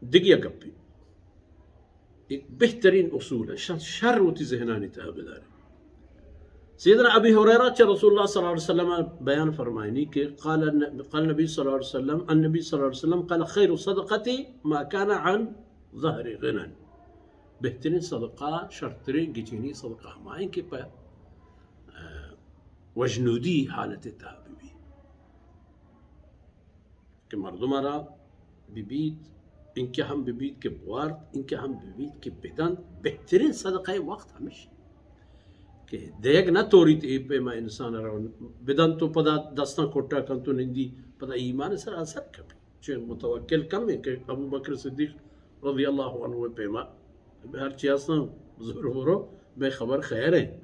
دگہ یک گپے، یک بہترین اصول ہے، شر، شر وتی ذہنانی تہا بدارے۔ سیدنا ابی ہریرہ چہ رسول اللہ صلی اللہ علیہ وسلم بیان فرمائنی کہ قال الن-، قال نبی صلی اللہ علیہ وسلم، النبی صلی اللہ علیہ وسلم قال: خیر الصدقة ما كان عن ظهر غنى. بہترین صدقہ، شرترین گچینی صدقہ ہمائیں کہ پہ، آ، وجنودی حالت تہا ببی، کہ مردم را ببیت، انکہ ہم ببیت کہ بوارت، انکہ ہم ببیت کہ بدنت۔ بہترین صدقہ وقت ہمیش کہ دیگ نہ توریت، اے پیما انسان را بدنت و پدا دستاں کٹا کنت و نندی، پدا ایمان سر اثر کپی۔ چہ متوکل کم ہے کہ ابو بکر صدیق رضی اللہ عنہ پیما ہر چی ہستاں زور برو، بے خبر خیر ہے۔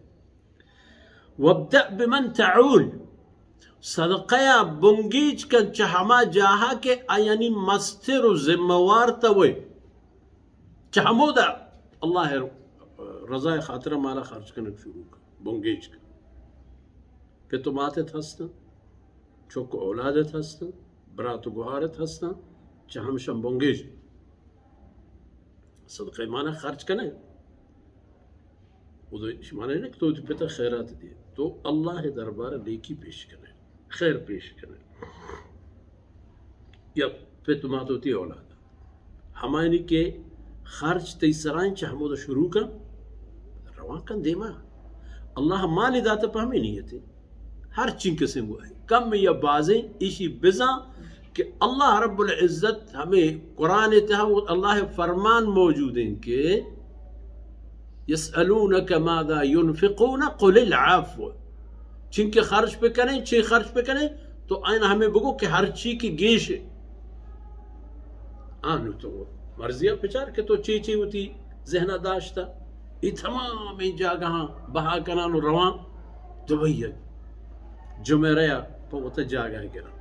وابدأ بمن تعول، صدقہ ءَ بنگیج کن چہ ہما جاہا کہ آیانی مستر و ذمہ وار توئے، چہ ہمودا اللہ ءِ رضا ءِ خاطر ءَ مالا خرچ کنگ شروع کن، بنگیج کن۔ پت و ماتت ہستن، چک و اولادت ہستن، برات و گہارت ہستن، چہ ہمشان بنگیج۔ صدقہ مانا خرچ کنئے، او دو شما نے کہ تو وتی پتا خیرات دیئے، تو اللہ ءِ دربار ءَ نیکی پیش کنئے، خیر پیش کنئے۔ یا پت مات وتی اولاد، ہمائنی کہ خرچ تئی سرائیں، چہ ہمودا شروع کن، روان کن دیما۔ اللہ مالی داتا پہ ہمیں نیتے۔ ہر چین کسیں بوئے، کم یا بازیں، ایشی بزاں کہ اللہ رب العزت ہمیں قرآن تہا و اللہ فرمان موجود ہیں کہ يسألونك ماذا ينفقون قل العفو۔ چنکہ خرچ بکنیں، چی خرچ بکنیں، تو آئین ہمیں بگو کہ ہر چی کہ گیش ہے۔ آ نو تو مرضی ءَ بچار کہ تو چی چی وتی ذہن ءَ داشتہ۔ اے تمامیں جاگہاں بہا کنان و روان، دبئی ءَ، جمیرہ ءَ پہ وتا جاگہ گران۔